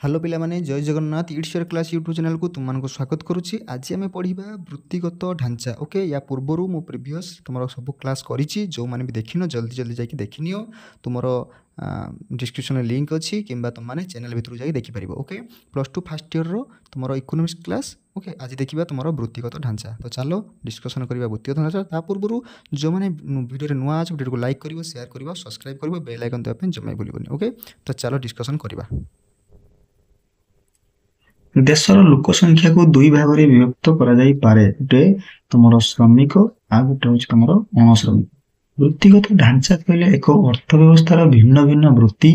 Hello ପିଲାମାନେ, ଜୟ Jagannath. It's your class YouTube ଚ୍ୟାନେଲକୁ ତୁମମାନଙ୍କୁ ସ୍ୱାଗତ କରୁଛି। ଆଜି ଆମେ ପଢ଼ିବା ବୃତ୍ତିଗତ ଢାଞ୍ଚା। ଓକେ, ୟା ପୂର୍ବରୁ ମୁଁ ପ୍ରିଭିୟସ୍ ତୁମର ସବୁ କ୍ଲାସ୍ କରିଛି। ଯେଉଁମାନେ ବି ଦେଖିନ, ଜଲ୍ଦି ଜଲ୍ଦି ଯାଇକି ଦେଖିନିଅ। ତୁମର ଡିସ୍କ୍ରିପ୍ସନ୍ରେ ଲିଙ୍କ୍ ଅଛି କିମ୍ବା ତୁମମାନେ ଚ୍ୟାନେଲ୍ ଭିତରକୁ ଯାଇକି ଦେଖିପାରିବ। ଓକେ, ପ୍ଲସ୍ ଟୁ ଫାର୍ଷ୍ଟ ଇୟର୍ର ତୁମର ଇକୋନୋମିକ୍ସ କ୍ଲାସ୍। ଓକେ, ଆଜି ଦେଖିବା ତୁମର ବୃତ୍ତିଗତ ଢାଞ୍ଚା। ତ ଚାଲ ଡିସ୍କସନ୍ କରିବା ବୃତ୍ତିଗତ ଢାଞ୍ଚା। ତା ପୂର୍ବରୁ ଯେଉଁମାନେ ଭିଡ଼ିଓରେ ନୂଆ ଅଛ, ଭିଡ଼ିଓକୁ ଲାଇକ୍ କରିବ, ସେୟାର କରିବ, ସବସ୍କ୍ରାଇବ୍ କରିବ, ବେଲ୍ ଆଇକନ୍ ଦେବା ପାଇଁ ଜମା ଭୁଲିବନି। ଓକେ, ତ ଚାଲ ଡିସ୍କସନ୍ କରିବା। ଦେଶର ଲୋକ ସଂଖ୍ୟାକୁ ଦୁଇ ଭାଗରେ ବିଭକ୍ତ କରାଯାଇପାରେ। ଗୋଟେ ତୁମର ଶ୍ରମିକ, ଆଉ ଗୋଟେ ହଉଛି ତୁମର ଅଣଶ୍ରମିକ। ବୃତ୍ତିଗତ ଢାଞ୍ଚା କହିଲେ ଏକ ଅର୍ଥ ବ୍ୟବସ୍ଥାର ଭିନ୍ନ ଭିନ୍ନ ବୃତ୍ତି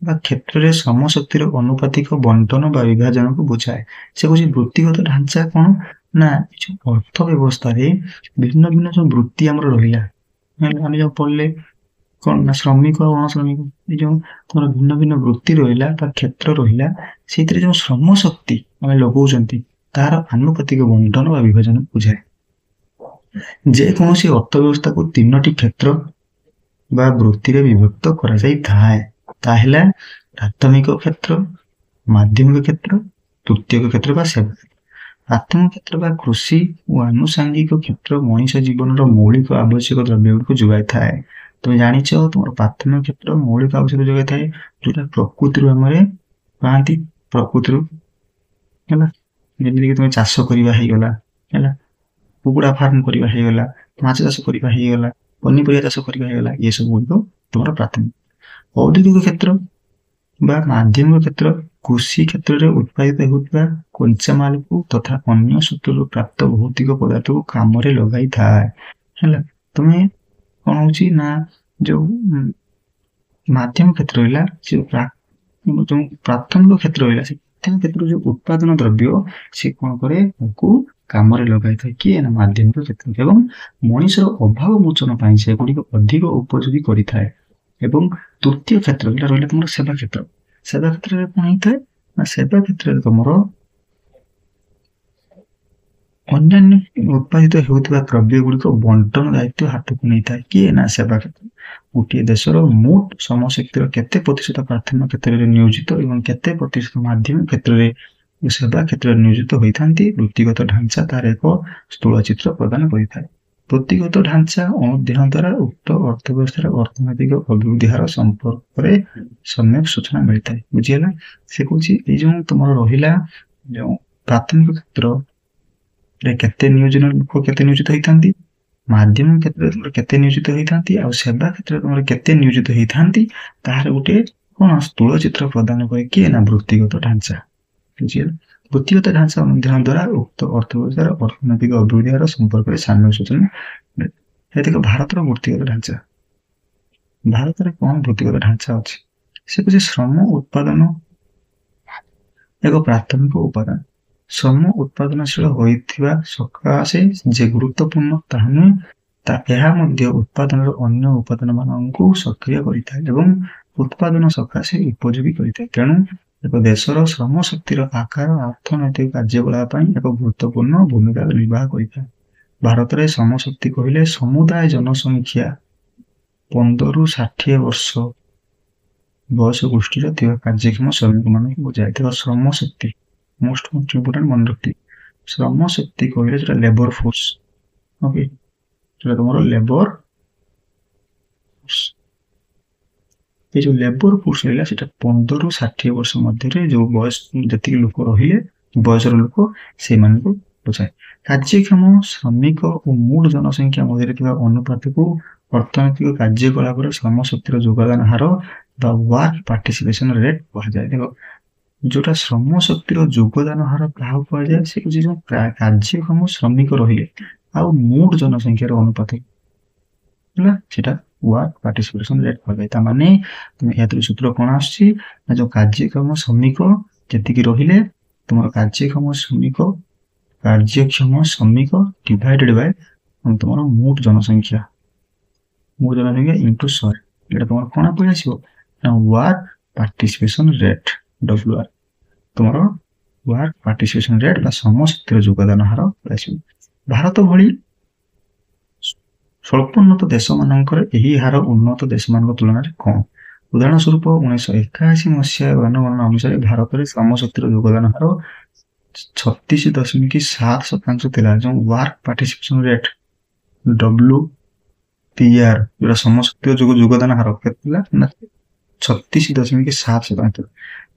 ବା କ୍ଷେତ୍ରରେ ଶ୍ରମଶକ୍ତିର ଅନୁପାତିକ ବଣ୍ଟନ ବା ବିଭାଜନକୁ ବୁଝାଏ। ସେ କହୁଛି, ବୃତ୍ତିଗତ ଢାଞ୍ଚା କଣ ନା ଏ ଯୋଉ ଅର୍ଥ ବ୍ୟବସ୍ଥାରେ ଭିନ୍ନ ଭିନ୍ନ ଯୋଉ ବୃତ୍ତି ଆମର ରହିଲା, ଆମେ ଯୋଉ ପଢିଲେ କଣ ନା ଶ୍ରମିକ ଆଉ ଅଣଶ୍ରମିକ, ଏଇ ଯୋଉ ତୁମର ଭିନ୍ନ ଭିନ୍ନ ବୃତ୍ତି ରହିଲା ବା କ୍ଷେତ୍ର ରହିଲା, ସେଇଥିରେ ଯୋଉ ଶ୍ରମ ଶକ୍ତି ଆମେ ଲଗାଉଛନ୍ତି, ତାହାର ଆନୁପାତିକ ବଣ୍ଟନ ବା ବିଭାଜନ ବୁଝାଏ। ଯେକୌଣସି ଅର୍ଥ ବ୍ୟବସ୍ଥାକୁ ତିନୋଟି କ୍ଷେତ୍ର ବା ବୃତ୍ତିରେ ବିଭକ୍ତ କରାଯାଇଥାଏ। ତା ହେଲା ପ୍ରାଥମିକ କ୍ଷେତ୍ର, ମାଧ୍ୟମିକ କ୍ଷେତ୍ର, ତୃତୀୟକ କ୍ଷେତ୍ର ବା ସେବା। ପ୍ରାଥମିକ କ୍ଷେତ୍ର ବା କୃଷି ଓ ଆନୁଷାଙ୍ଗିକ କ୍ଷେତ୍ର ମଣିଷ ଜୀବନର ମୌଳିକ ଆବଶ୍ୟକ ଦ୍ରବ୍ୟ ଗୁଡ଼ିକୁ ଯୋଗାଇଥାଏ। ତୁମେ ଜାଣିଛ, ତୁମର ପ୍ରାଥମିକ କ୍ଷେତ୍ର ମୌଳିକ ଆବଶ୍ୟକ ଯୋଗାଇଥାଏ, ଯୋଉଟା ପ୍ରକୃତିରୁ ଆମର ପାଆନ୍ତି, ପ୍ରକୃତିରୁ ହେଲା। ଯେମିତିକି ତୁମେ ଚାଷ କରିବା ହେଇଗଲା, ହେଲା, କୁକୁଡ଼ା ଫାର୍ମ କରିବା ହେଇଗଲା, ମାଛ ଚାଷ କରିବା ହେଇଗଲା, ପନିପରିବା ଚାଷ କରିବା ହେଇଗଲା, ଏସବୁ ଗୁଡ଼ିକ ତୁମର ପ୍ରାଥମିକ। ଔଦ୍ୟୋଗିକ କ୍ଷେତ୍ର ବା ମାଧ୍ୟମିକ କ୍ଷେତ୍ର କୃଷି କ୍ଷେତ୍ରରେ ଉତ୍ପାଦିତ ହେଉଥିବା କଞ୍ଚାମାଲକୁ ତଥା ଅନ୍ୟ ସୂତ୍ରରୁ ପ୍ରାପ୍ତ ଭୌତିକ ପଦାର୍ଥକୁ କାମରେ ଲଗାଇଥାଏ। ହେଲା, ତୁମେ କଣ ହଉଛି ନା ଯୋଉ ମାଧ୍ୟମ କ୍ଷେତ୍ର ରହିଲା, ସେ ଯୋଉ ପ୍ରାଥମିକ କ୍ଷେତ୍ର ରହିଲା, ସେ ପ୍ରାଥମିକ କ୍ଷେତ୍ରରୁ ଯୋଉ ଉତ୍ପାଦନ ଦ୍ରବ୍ୟ, ସେ କଣ କରେ? ତାକୁ କାମରେ ଲଗାଇଥାଏ। କିଏ ନା ମାଧ୍ୟମିକ କ୍ଷେତ୍ର। ଏବଂ ମଣିଷର ଅଭାବ ମୋଚନ ପାଇଁ ସେଗୁଡ଼ିକ ଅଧିକ ଉପଯୋଗୀ କରିଥାଏ। ଏବଂ ତୃତୀୟ କ୍ଷେତ୍ର ଯୋଉଟା ରହିଲା ତୁମର ସେବା କ୍ଷେତ୍ର। ସେବା କ୍ଷେତ୍ରରେ କଣ ହେଇଥାଏ ନା ସେବା କ୍ଷେତ୍ରରେ ତୁମର ଅନ୍ୟାନ୍ୟ ଉତ୍ପାଦିତ ହେଉଥିବା ଦ୍ରବ୍ୟ ଗୁଡ଼ିକ ବଣ୍ଟନ ଦାୟିତ୍ୱ ହାତକୁ ନେଇଥାଏ। କିଏ ନା ସେବା କ୍ଷେତ୍ର। ଗୋଟିଏ ଦେଶର ମୋଟ ଶ୍ରମଶକ୍ତିର କେତେ ପ୍ରତିଶତ ପ୍ରାଥମିକ କ୍ଷେତ୍ରରେ ନିୟୋଜିତ ଏବଂ କେତେ ପ୍ରତିଶତ ମାଧ୍ୟମିକ କ୍ଷେତ୍ରରେ ଓ ସେବା କ୍ଷେତ୍ରରେ ନିୟୋଜିତ ହୋଇଥାନ୍ତି, ବୃତ୍ତିଗତ ଢାଞ୍ଚା ତାର ଏକ ସ୍ଥୂଳ ଚିତ୍ର ପ୍ରଦାନ କରିଥାଏ। ବୃତ୍ତିଗତ ଢାଞ୍ଚା ଅନୁଧ୍ୟାନ ଦ୍ୱାରା ଉକ୍ତ ଅର୍ଥ ବ୍ୟବସ୍ଥାର ଅର୍ଥନୈତିକ ଅଭିବୃଦ୍ଧି ହାର ସମ୍ପର୍କରେ ସମ୍ୟକ ସୂଚନା ମିଳିଥାଏ। ବୁଝିହେଲା? ସେ କହୁଛି, ଏଇ ଯୋଉ ତୁମର ରହିଲା ଯୋଉ ପ୍ରାଥମିକ କ୍ଷେତ୍ରରେ କେତେ ନିୟୋଜନ ଲୋକ କେତେ ନିୟୋଜିତ ହେଇଥାନ୍ତି, ମାଧ୍ୟମିକ କ୍ଷେତ୍ରରେ ତୁମର କେତେ ନିୟୋଜିତ ହେଇଥାନ୍ତି ଆଉ ସେବା କ୍ଷେତ୍ରରେ ତୁମର କେତେ ନିୟୋଜିତ ହେଇଥାନ୍ତି, ତାହାର ଗୋଟିଏ କଣ ସ୍ଥୂଳ ଚିତ୍ର ପ୍ରଦାନ କରେ। କିଏ ନା ବୃତ୍ତିଗତ ଢାଞ୍ଚା। ବୁଝିହେଲା? ବୃତ୍ତିଗତ ଢାଞ୍ଚା ଅନୁଧ୍ୟାନ ଦ୍ୱାରା ଉକ୍ତ ଅର୍ଥ ବ୍ୟବସ୍ଥାର ଅର୍ଥନୈତିକ ଅଭିବୃଦ୍ଧି ହାର ସମ୍ପର୍କରେ ସାମ୍ୟକ ସୂଚନା ମିଳେ। ଦେଖ, ଭାରତର ବୃତ୍ତିଗତ ଢାଞ୍ଚା। ଭାରତରେ କଣ ବୃତ୍ତିଗତ ଢାଞ୍ଚା ଅଛି? ସେ କହୁଛି, ଶ୍ରମ ଉତ୍ପାଦନ ଏକ ପ୍ରାଥମିକ ଉପାଦାନ। ଶ୍ରମ ଉତ୍ପାଦନଶୀଳ ହୋଇଥିବା ସକାଶେ ଯେ ଗୁରୁତ୍ୱପୂର୍ଣ୍ଣ ତାହା ନୁହେଁ, ତା ଏହା ମଧ୍ୟ ଉତ୍ପାଦନର ଅନ୍ୟ ଉପାଦାନ ମାନଙ୍କୁ ସକ୍ରିୟ କରିଥାଏ ଏବଂ ଉତ୍ପାଦନ ସକାଶେ ଉପଯୋଗୀ କରିଥାଏ। ତେଣୁ ଏକ ଦେଶର ଶ୍ରମ ଶକ୍ତିର ଆକାର ଅର୍ଥନୈତିକ କାର୍ଯ୍ୟକଳାପ ପାଇଁ ଏକ ଗୁରୁତ୍ୱପୂର୍ଣ୍ଣ ଭୂମିକା ନିର୍ବାହ କରିଥାଏ। ଭାରତରେ ଶ୍ରମ ଶକ୍ତି କହିଲେ ସମୁଦାୟ ଜନସଂଖ୍ୟା 15ରୁ 60 ବର୍ଷ ବୟସ ଗୋଷ୍ଠୀର ଥିବା କାର୍ଯ୍ୟକ୍ଷମ ଶ୍ରମିକମାନଙ୍କୁ ବୁଝାଇଥିବା ଶ୍ରମ ଶକ୍ତି। ମୋଷ୍ଟ ମୋଷ୍ଟ ଇମ୍ପୋର୍ଟାଣ୍ଟ, ମନେ ରଖିଥିବେ। ଶ୍ରମ ଶକ୍ତି କହିଲେ ସେଟା ଲେବର ଫୋର୍ସ। ଓକେ, ସେଟା ତୁମର ଲେବର ଫୋର୍ସ। ଏଇ ଯୋଉ ଲେବର ଫୋର୍ସ ରହିଲା, ସେଟା 15ରୁ 60 ବର୍ଷ ମଧ୍ୟରେ ଯୋଉ ବୟସ ଯେତିକି ଲୋକ ରହିଲେ, ବୟସର ଲୋକ, ସେଇମାନଙ୍କୁ ବୁଝାଏ। କାର୍ଯ୍ୟକ୍ଷମ ଶ୍ରମିକ ଓ ମୋଟ ଜନସଂଖ୍ୟା ମଧ୍ୟରେ ଥିବା ଅନୁପାତକୁ ଅର୍ଥନୈତିକ କାର୍ଯ୍ୟକଳାପରେ ଶ୍ରମ ଶକ୍ତିର ଯୋଗଦାନ ହାର ବା ୱାର୍କ ପାର୍ଟିସିପେସନ ରେଟ୍ କୁହାଯାଏ। ଦେଖ, ଯୋଉଟା ଶ୍ରମ ଶକ୍ତିର ଯୋଗଦାନ ହାର କାହାକୁ କୁହାଯାଏ? ସେ ହଉଛି ଯୋଉ କାର୍ଯ୍ୟକ୍ଷମ ଶ୍ରମିକ ରହିଲେ ଆଉ ମୋଟ ଜନସଂଖ୍ୟାର ଅନୁପାତ ହେଲା, ସେଟା ୱାର୍କ ପାର୍ଟିସିପେସନ ରେଟ୍ କୁହାଯାଏ। ତା ମାନେ ଏହାଥିରୁ ସୂତ୍ର କଣ ଆସୁଛି ନା ଯୋଉ କାର୍ଯ୍ୟକ୍ଷମ ଶ୍ରମିକ ଯେତିକି ରହିଲେ, ତୁମର କାର୍ଯ୍ୟକ୍ଷମ ଶ୍ରମିକ ଡିଭାଇଡେଡ ବାଇ ତୁମର ମୋଟ ଜନସଂଖ୍ୟା ଇଣ୍ଟୁ 100। ଏଇଟା ତୁମର କଣ ପଳେଇ ଆସିବ ନା work participation rate, W R, ତୁମର ୱାର୍କ ପାର୍ଟିସିପେସନ ରେଟ୍ ବା ଶ୍ରମ ଶକ୍ତିର ଯୋଗଦାନ ହାର ପଳେଇ ଆସିବ। ଭାରତ ଭଳି ସ୍ୱଳ୍ପୋନ୍ନତ ଦେଶମାନଙ୍କରେ ଏହି ହାର ଉନ୍ନତ ଦେଶମାନଙ୍କ ତୁଳନାରେ କମ୍। ଉଦାହରଣ ସ୍ୱରୂପ 1981 ମସିହା ଜନଗଣନା ଅନୁସାରେ ଭାରତରେ ଶ୍ରମଶକ୍ତିର ଯୋଗଦାନ ହାର 36.7% ଥିଲା। ଯେଉଁ ୱାର୍କ ପାର୍ଟିସିପେସନ ରେଟ୍ WPR, ଯୋଉଟା ଶ୍ରମଶକ୍ତିର ଯୋଗଦାନ ହାର କେତେ ଥିଲା ନା 36.7%।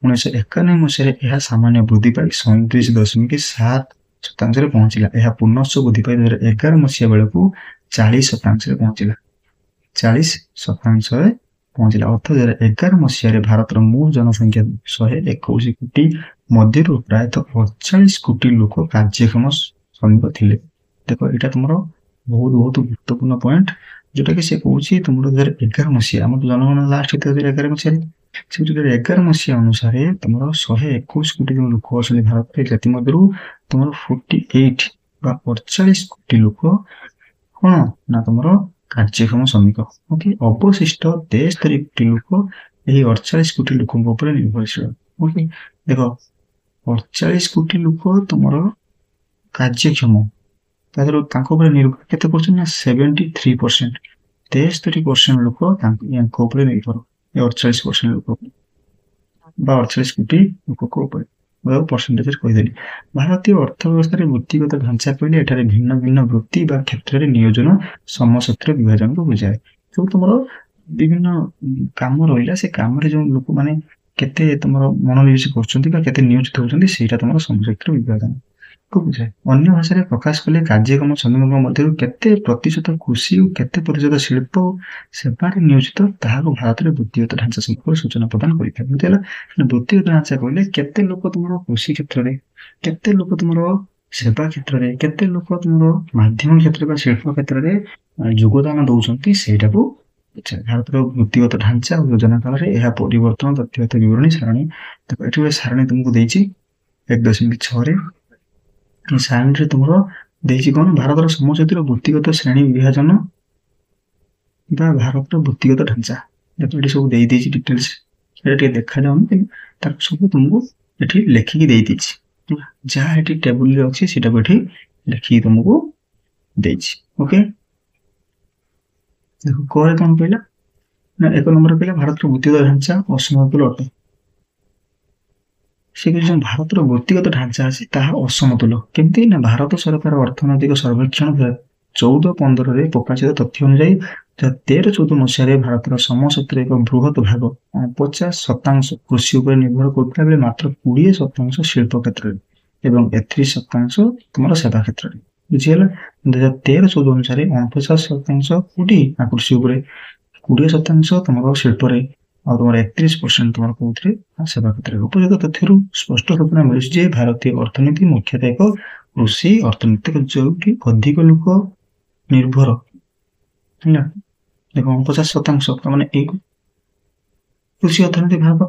1991 ମସିହାରେ ଏହା ସାମାନ୍ୟ ବୃଦ୍ଧି ପାଇ 37.7%ରେ ପହଞ୍ଚିଲା। ଏହା ପୁନଶ୍ଚ ବୃଦ୍ଧି ପାଇ 2011 ମସିହା ବେଳକୁ 40%ରେ ପହଞ୍ଚିଲା, 40%ରେ ପହଞ୍ଚିଲା। ଅର୍ଥ 2011 ମସିହାରେ ଭାରତର ମୋଟ ଜନସଂଖ୍ୟା 121 କୋଟି ମଧ୍ୟରୁ ପ୍ରାୟତଃ 48 କୋଟି ଲୋକ କାର୍ଯ୍ୟକ୍ଷମ ଶ୍ରମିକ ଥିଲେ। ଦେଖ, ଏଇଟା ତୁମର ବହୁତ ବହୁତ ଗୁରୁତ୍ୱପୂର୍ଣ୍ଣ ପଏଣ୍ଟ, ଯୋଉଟା କି ସେ କହୁଛି ତୁମର 2011 ମସିହା, ଆମର ଜନଗଣନା ଲାଷ୍ଟ ହେଇଥିଲା 2011 ମସିହାରେ। ସେ 2011 ମସିହା ଅନୁସାରେ ତୁମର 121 କୋଟି ଯେଉଁ ଲୋକ ଅଛନ୍ତି ଭାରତରେ, ସେଥିମଧ୍ୟରୁ ତୁମର 48 ବା 48 କୋଟି ଲୋକ କଣ ନା ତୁମର କାର୍ଯ୍ୟକ୍ଷମ ଶ୍ରମିକ। ଓକେ, ଅବଶିଷ୍ଟ 73 କୋଟି ଲୋକ ଏହି 48 କୋଟି ଲୋକଙ୍କ ଉପରେ ନିର୍ଭରଶୀଳ। ଓକେ, ଦେଖ 48 କୋଟି ଲୋକ ତୁମର କାର୍ଯ୍ୟକ୍ଷମ, ତା ଦେହରୁ ତାଙ୍କ ଉପରେ ନିର୍ଭର କେତେ କରୁଛନ୍ତି ନା 73%, 73% ଲୋକ ୟାଙ୍କ ଉପରେ ନିର୍ଭର, ଏ 48% ଲୋକ ବା 48 କୋଟି ଲୋକଙ୍କ ଉପରେ ପରସେଣ୍ଟେଜ କହିଦେଲି। ଭାରତୀୟ ଅର୍ଥ ବ୍ୟବସ୍ଥାରେ ବୃତ୍ତିଗତ ଢାଞ୍ଚା କହିଲେ ଏଠାରେ ଭିନ୍ନ ଭିନ୍ନ ବୃତ୍ତି ବା କ୍ଷେତ୍ରରେ ନିୟୋଜନ ଶ୍ରମଶକ୍ତିର ବିଭାଜନକୁ ବୁଝାଏ। ଯୋଉ ତୁମର ବିଭିନ୍ନ କାମ ରହିଲା, ସେ କାମରେ ଯୋଉ ଲୋକମାନେ କେତେ ତୁମର ମନୋନିବେଶ କରୁଛନ୍ତି ବା କେତେ ନିୟୋଜିତ ହଉଛନ୍ତି, ସେଇଟା ତୁମର ଶ୍ରମଶକ୍ତିର ବିଭାଜନ କୁ ବୁଝାଏ। ଅନ୍ୟ ଭାଷାରେ ପ୍ରକାଶ କଲେ କାର୍ଯ୍ୟକ୍ରମ ଶ୍ରମିକଙ୍କ ମଧ୍ୟରୁ କେତେ ପ୍ରତିଶତ କୃଷି ଓ କେତେ ପ୍ରତିଶତ ଶିଳ୍ପ ଓ ସେବାରେ ନିୟୋଜିତ ତାହାକୁ ଭାରତରେ ବୃତ୍ତିଗତ ଢାଞ୍ଚା ସମ୍ପର୍କରେ ସୂଚନା ପ୍ରଦାନ କରିଥାଏ। ବୁଝିହେଲା? ବୃତ୍ତିଗତ ଢାଞ୍ଚା କହିଲେ କେତେ ଲୋକ ତୁମର କୃଷି କ୍ଷେତ୍ରରେ, କେତେ ଲୋକ ତୁମର ସେବା କ୍ଷେତ୍ରରେ, କେତେ ଲୋକ ତୁମର ମାଧ୍ୟମ କ୍ଷେତ୍ର ବା ଶିଳ୍ପ କ୍ଷେତ୍ରରେ ଯୋଗଦାନ ଦଉଛନ୍ତି, ସେଇଟାକୁ ବୁଝାଏ। ଭାରତର ବୃତ୍ତିଗତ ଢାଞ୍ଚା ଓ ଯୋଜନା କାଳରେ ଏହା ପରିବର୍ତ୍ତନ ତଥ୍ୟଗତ ବିବରଣୀ ସାରଣୀ। ଦେଖ, ଏଠି ଗୋଟେ ସାରଣୀ ତୁମକୁ ଦେଇଛି 1.6ରେ। ଏ ସାରଣୀରେ ତୁମର ଦେଇଛି କଣ, ଭାରତର ଶ୍ରମଶକ୍ତିର ବୃତ୍ତିଗତ ଶ୍ରେଣୀ ବିଭାଜନ ବା ଭାରତର ବୃତ୍ତିଗତ ଢାଞ୍ଚା। ଦେଖ, ଏଠି ସବୁ ଦେଇଦେଇଛି ଡିଟେଲ୍ସ, ଏଟା ଟିକେ ଦେଖାଯାଉନି, କିନ୍ତୁ ତାକୁ ସବୁ ତୁମକୁ ଏଠି ଲେଖିକି ଦେଇଦେଇଛି। ଯାହା ଏଠି ଟେବୁଲରେ ଅଛି ସେଇଟାକୁ ଏଠି ଲେଖିକି ତୁମକୁ ଦେଇଛି। ଓକେ, ଦେଖ କରେ କଣ କହିଲା ନା 1 ନମ୍ବର କହିଲା ଭାରତର ବୃତ୍ତିଗତ ଢାଞ୍ଚା ଅସମତୁଲ ଅଟେ। ସେ କହୁଛି ଯେଉଁ ଭାରତର ବୃତ୍ତିଗତ ଢାଞ୍ଚା ଅଛି ତାହା ଅସମତୁଲ। କେମିତି ନା ଭାରତ ସରକାର ଅର୍ଥନୈତିକ ସର୍ବେକ୍ଷଣ 2014-15ରେ ପ୍ରକାଶିତ ତଥ୍ୟ ଅନୁଯାୟୀ 2013-14 ମସିହାରେ ଭାରତର ଶ୍ରମଶକ୍ତିର ଏକ ବୃହତ ଭାଗ 50% କୃଷି ଉପରେ ନିର୍ଭର କରୁଥିଲା ବେଳେ ମାତ୍ର 20% ଶିଳ୍ପ କ୍ଷେତ୍ରରେ ଏବଂ 31% ତୁମର ସେବା କ୍ଷେତ୍ରରେ। ବୁଝିହେଲା? 2013-14 ଅନୁସାରେ 49% କୋଉଠି ନା କୃଷି ଉପରେ, 20% ତୁମର ଶିଳ୍ପରେ, ଆଉ ତୁମର 31% ତୁମର କୋଉଥିରେ ନା ସେବା କ୍ଷେତ୍ରରେ। ଉପଯୁକ୍ତ ତଥ୍ୟରୁ ସ୍ପଷ୍ଟ ସୂଚନା ମିଳୁଛି ଯେ ଭାରତୀୟ ଅର୍ଥନୀତି ମୁଖ୍ୟତଃ ଏକ କୃଷି ଅର୍ଥନୀତି, ଯୋଉଠି ଅଧିକ ଲୋକ ନିର୍ଭର ହେଲା। ଦେଖ 49% ମାନେ ଏଇ କୃଷି ଅର୍ଥନୀତି ଭାଗ।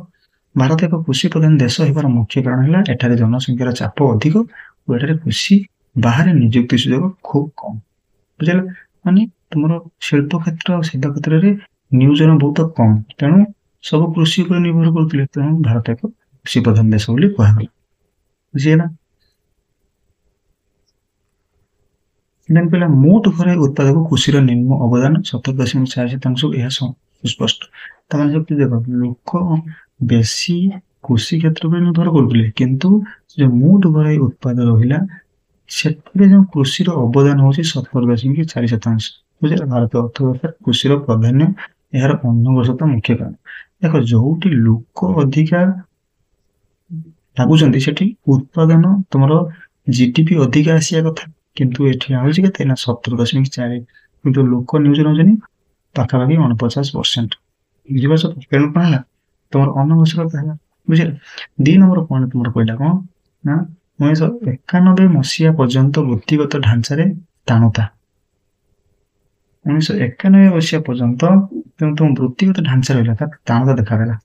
ଭାରତ ଏକ କୃଷି ପ୍ରଧାନ ଦେଶ ହେବାର ମୁଖ୍ୟ କାରଣ ହେଲା ଏଠାରେ ଜନସଂଖ୍ୟାର ଚାପ ଅଧିକ ଓ ଏଠାରେ କୃଷି ବାହାରେ ନିଯୁକ୍ତି ସୁଯୋଗ ଖୁବ୍ କମ୍। ବୁଝିଲା? ମାନେ ତୁମର ଶିଳ୍ପ କ୍ଷେତ୍ର ଆଉ ସେବା କ୍ଷେତ୍ରରେ ନିୟୋଜନ ବହୁତ କମ୍, ତେଣୁ ସବୁ କୃଷି ଉପରେ ନିର୍ଭର କରୁଥିଲେ, ତେଣୁ ଭାରତ ଏକ କୃଷି ପ୍ରଧାନ ଦେଶ ବୋଲି କୁହାଗଲା। ବୁଝିହେଲା? ଦେନ୍ କହିଲା ମୋଟ ଘରୋଇ ଉତ୍ପାଦକୁ କୃଷିର ନିମ୍ନ ଅବଦାନ 17.4%, ଏହା ସୁସ୍ପଷ୍ଟ। ତାମାନେ ସବୁ ଦେଖ ଲୋକ ବେଶୀ କୃଷି କ୍ଷେତ୍ର ଉପରେ ନିର୍ଭର କରୁଥିଲେ, କିନ୍ତୁ ଯୋଉ ମୋଟ ଘରୋଇ ଉତ୍ପାଦ ରହିଲା ସେଥିରେ ଯୋଉ କୃଷିର ଅବଦାନ ହଉଛି 17.4%। ବୁଝିଲା? ଭାରତୀୟ ଅର୍ଥ ବ୍ୟବସ୍ଥାରେ କୃଷିର ପ୍ରାଧାନ୍ୟ ଏହାର ଅନଗ୍ରସରତା ମୁଖ୍ୟ କାରଣ। ଦେଖ ଯୋଉଠି ଲୋକ ଅଧିକା ଲାଗୁଛନ୍ତି ସେଠି ଉତ୍ପାଦନ ତୁମର ଜିଡିପି ଅଧିକା ଆସିବା କଥା, କିନ୍ତୁ ଏଠି ଆଉଛି କେତେ ନା 17.4, କିନ୍ତୁ ଲୋକ ନିୟୋଜନ ହଉଛନ୍ତି ପାଖାପାଖି 49%। ବୁଝିପାରୁଛ? ତେଣୁ କଣ ହେଲା ତୁମର ଅନଗ୍ରସରତା ହେଲା। ବୁଝିଲା? 2 ନମ୍ବର ପଏଣ୍ଟ ତୁମର କହିଲା କଣ ନା 1991 ମସିହା ପର୍ଯ୍ୟନ୍ତ ବୃତ୍ତିଗତ ଢାଞ୍ଚାରେ ସ୍ଥାଣୁତା। 1991 ମସିହା ପର୍ଯ୍ୟନ୍ତ ତେଣୁ ତୁମ ବୃତ୍ତିଗତ ଢାଞ୍ଚା ରହିଲା ତାର ସ୍ଥାଣୁତା ଦେଖାଦେଲା।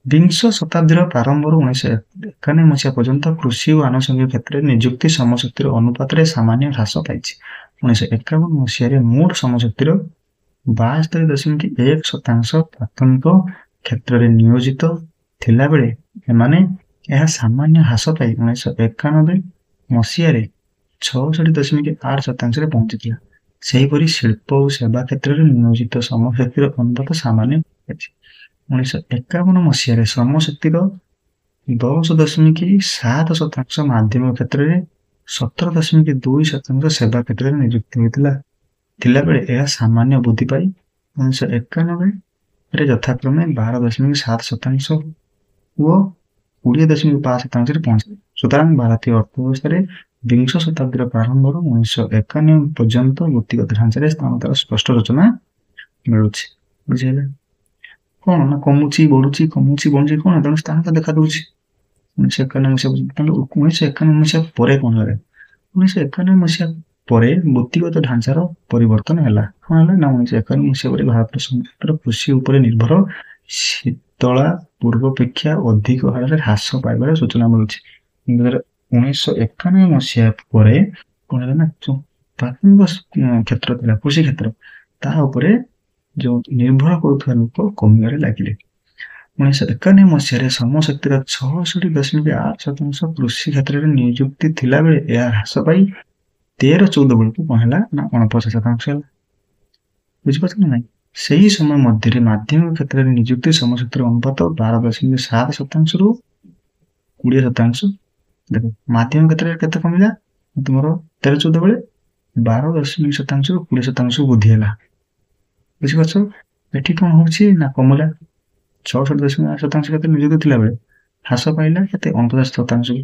ବିଂଶ ଶତାବ୍ଦୀର ପ୍ରାରମ୍ଭରୁ 1991 ମସିହା ପର୍ଯ୍ୟନ୍ତ କୃଷି ଓ ଆନୁଷଙ୍ଗିକ କ୍ଷେତ୍ରରେ ନିଯୁକ୍ତି ଶ୍ରମଶକ୍ତିର ଅନୁପାତରେ ସାମାନ୍ୟ ହ୍ରାସ ପାଇଛି। 1951 ମସିହାରେ ମୋଟ ଶ୍ରମଶକ୍ତିର 72.1% ପ୍ରାଥମିକ କ୍ଷେତ୍ରରେ ନିୟୋଜିତ ଥିଲାବେଳେ ଏମାନେ ଏହା ସାମାନ୍ୟ ହ୍ରାସ ପାଇ 1991 ମସିହାରେ 66.8%ରେ ପହଞ୍ଚିଥିଲା। ସେହିପରି ଶିଳ୍ପ ଓ ସେବା କ୍ଷେତ୍ରରେ ନିୟୋଜିତ ଶ୍ରମଶକ୍ତିର ଅନୁପାତ ସାମାନ୍ୟ ଅଛି। 1951 ମସିହାରେ ଶ୍ରମଶକ୍ତିର 10.7% ମାଧ୍ୟମିକ କ୍ଷେତ୍ରରେ, 17.2% ସେବା କ୍ଷେତ୍ରରେ ନିଯୁକ୍ତି ହୋଇଥିଲା ଥିଲାବେଳେ ଏହା ସାମାନ୍ୟ ବୃଦ୍ଧି ପାଇ 1991ରେ ଯଥାକ୍ରମେ 12.7% ଓ 20.5%ରେ ପହଞ୍ଚିଲା। ସୁତରାଂ ଭାରତୀୟ ଅର୍ଥବ୍ୟବସ୍ଥାରେ ବିଂଶ ଶତାବ୍ଦୀର ପ୍ରାରମ୍ଭରୁ 1991 ପର୍ଯ୍ୟନ୍ତ ବୃତ୍ତିଗତ ଢାଞ୍ଚାରେ ସ୍ଥାନତାର ସ୍ପଷ୍ଟ ରଚନା ମିଳୁଛି। ବୁଝିହେଲା କଣ ନା କମୁଛି ବଢୁଛି, କମୁଛି ବଢୁଛି କଣ? ତେଣୁ ସ୍ଥାନତା ଦେଖା ଦଉଛି 1991 ମସିହା ପର୍ଯ୍ୟନ୍ତ। ତାହେଲେ 1991 ମସିହା ପରେ କଣ ହେଲା? 1991 ମସିହା ପରେ ବୃତ୍ତିଗତ ଢାଞ୍ଚାର ପରିବର୍ତ୍ତନ ହେଲା। କଣ ହେଲା ନା 1991 ମସିହା ପରେ ଭାରତର ସଂସ୍କୃତିର କୃଷି ଉପରେ ନିର୍ଭର ଶୀତଳା ପୂର୍ବାପେକ୍ଷା ଅଧିକ ହାରରେ ହ୍ରାସ ପାଇବାର ସୂଚନା ମିଳୁଛି। 1991 ମସିହା ପରେ କଣ ହେଲା ନା ଯୋଉ ପ୍ରାଥମିକ କ୍ଷେତ୍ର ଥିଲା କୃଷି କ୍ଷେତ୍ର, ତା ଉପରେ ଯୋଉ ନିର୍ଭର କରୁଥିବା ଲୋକ କମିବାରେ ଲାଗିଲେ। 1991 ମସିହାରେ ଶ୍ରମଶକ୍ତିର 66.8% କୃଷି କ୍ଷେତ୍ରରେ ନିଯୁକ୍ତି ଥିଲାବେଳେ ଏହା ହ୍ରାସ ପାଇ 13-14 ବେଳକୁ କଣ ହେଲା ନା 49% ହେଲା। ବୁଝିପାରୁଛ ନା ନାଇଁ? ସେହି ସମୟ ମଧ୍ୟରେ ମାଧ୍ୟମିକ କ୍ଷେତ୍ରରେ ନିଯୁକ୍ତି ଶ୍ରମଶକ୍ତିର ଅନୁପାତ 12.7%ରୁ 20%। ଦେଖ ମାଧ୍ୟମିକ କ୍ଷେତ୍ରରେ କେତେ କମିଲା ତୁମର 13-14 ବେଳେ 12.7%ରୁ 20% ବୃଦ୍ଧି ହେଲା। ବୁଝିପାରୁଛ? ଏଠି କଣ ହଉଛି ନା କମିଲା 66.8% କ୍ଷେତ୍ରରେ ନିଯୁକ୍ତି ଥିଲାବେଳେ ହ୍ରାସ ପାଇଲା କେତେ 49%,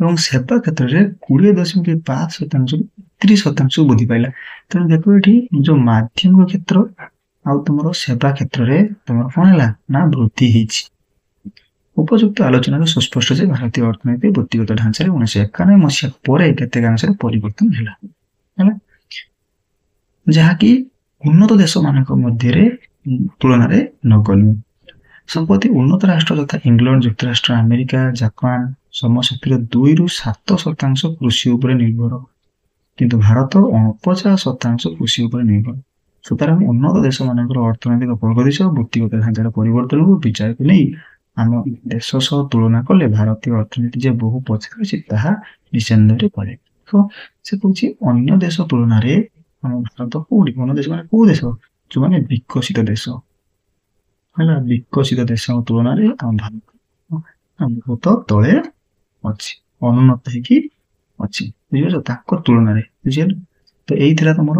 ଏବଂ ସେବା କ୍ଷେତ୍ରରେ 20.5%ରୁ 30% ବୃଦ୍ଧି ପାଇଲା। ତେଣୁ ଦେଖ ଏଠି ଯୋଉ ମାଧ୍ୟମିକ କ୍ଷେତ୍ର ଆଉ ତୁମର ସେବା କ୍ଷେତ୍ରରେ ତୁମର କଣ ହେଲା ନା ବୃଦ୍ଧି ହେଇଛି। ଉପଯୁକ୍ତ ଆଲୋଚନାରୁ ସୁସ୍ପଷ୍ଟ ଯେ ଭାରତୀୟ ଅର୍ଥନୀତି ବୃତ୍ତିଗତ ଢାଞ୍ଚାରେ 1991 ମସିହା ପରେ କେତେକାଂଶରେ ପରିବର୍ତ୍ତନ ହେଲା ହେଲା, ଯାହାକି ଉନ୍ନତ ଦେଶମାନଙ୍କ ମଧ୍ୟରେ ତୁଳନାରେ ନଗଣ୍ୟ। ସମ୍ପ୍ରତି ଉନ୍ନତ ରାଷ୍ଟ୍ର ଯଥା ଇଂଲଣ୍ଡ, ଯୁକ୍ତରାଷ୍ଟ୍ର ଆମେରିକା, ଜାପାନ ଶ୍ରମଶକ୍ତିର 2ରୁ 7% କୃଷି ଉପରେ ନିର୍ଭର, କିନ୍ତୁ ଭାରତ 49% କୃଷି ଉପରେ ନିର୍ଭର। ସୁତରାଂ ଉନ୍ନତ ଦେଶମାନଙ୍କର ଅର୍ଥନୈତିକ ପ୍ରଗତି ସହ ବୃତ୍ତିଗତ ଢାଞ୍ଚାର ପରିବର୍ତ୍ତନକୁ ବିଚାରକୁ ନେଇ ଆମ ଦେଶ ସହ ତୁଳନା କଲେ ଭାରତୀୟ ଅର୍ଥନୀତି ଯେ ବହୁ ପଛରେ ଅଛି ତାହା ନିଃସନ୍ଦେହରେ କୁହାଯାଏ। ତ ସେ କହୁଛି ଅନ୍ୟ ଦେଶ ତୁଳନାରେ ଆମ ଭାରତ କୋଉଠି, ଅନ୍ୟ ଦେଶ ମାନେ କୋଉ ଦେଶ? ଯୋଉମାନେ ବିକଶିତ ଦେଶ ହେଲା, ବିକଶିତ ଦେଶ ତୁଳନାରେ ଆମ ଭାରତ ବହୁତ ତଳେ ଅଛି, ଅନୁନ୍ନତ ହେଇକି ଅଛି। ବୁଝିପାରୁଛ? ତାଙ୍କ ତୁଳନାରେ। ବୁଝିଗଲ? ତ ଏଇ ଥିଲା ତମର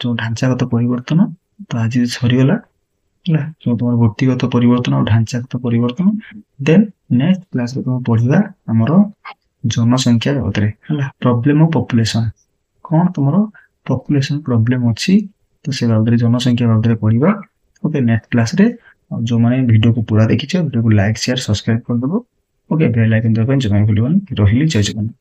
ଯୋଉ ଢାଞ୍ଚାଗତ ପରିବର୍ତ୍ତନ। ତ ଆଜି ସରିଗଲା ହେଲା ଯୋଉ ତମର ବୃତ୍ତିଗତ ପରିବର୍ତ୍ତନ ଆଉ ଢାଞ୍ଚାଗତ ପରିବର୍ତ୍ତନ। ଦେନ୍ ନେକ୍ସଟ କ୍ଲାସରେ ତମେ ପଢିବା ଆମର ଜନସଂଖ୍ୟା ବାବଦରେ ହେଲା, ପ୍ରୋବ୍ଲେମ ଅଫ ପପୁଲେସନ, କଣ ତମର ପପୁଲେସନ ପ୍ରୋବ୍ଲେମ ଅଛି, ତ ସେ ବାବଦରେ ଜନସଂଖ୍ୟା ବାବଦରେ ପଢିବା। ଓକେ, ନେକ୍ସଟ କ୍ଲାସରେ। ଆଉ ଯୋଉମାନେ ଭିଡ଼ିଓକୁ ପୁରା ଦେଖିଛ, ଭିଡ଼ିଓକୁ ଲାଇକ୍ ସେୟାର ସବସ୍କ୍ରାଇବ କରିଦେବ। ଓକେ, ବେଲ୍ ଆଇକନ୍ ଦେବା ପାଇଁ ଜମା ଭୁଲିବନି। ରହିଲି, ଜୟ ଜଗନ୍ନାଥ।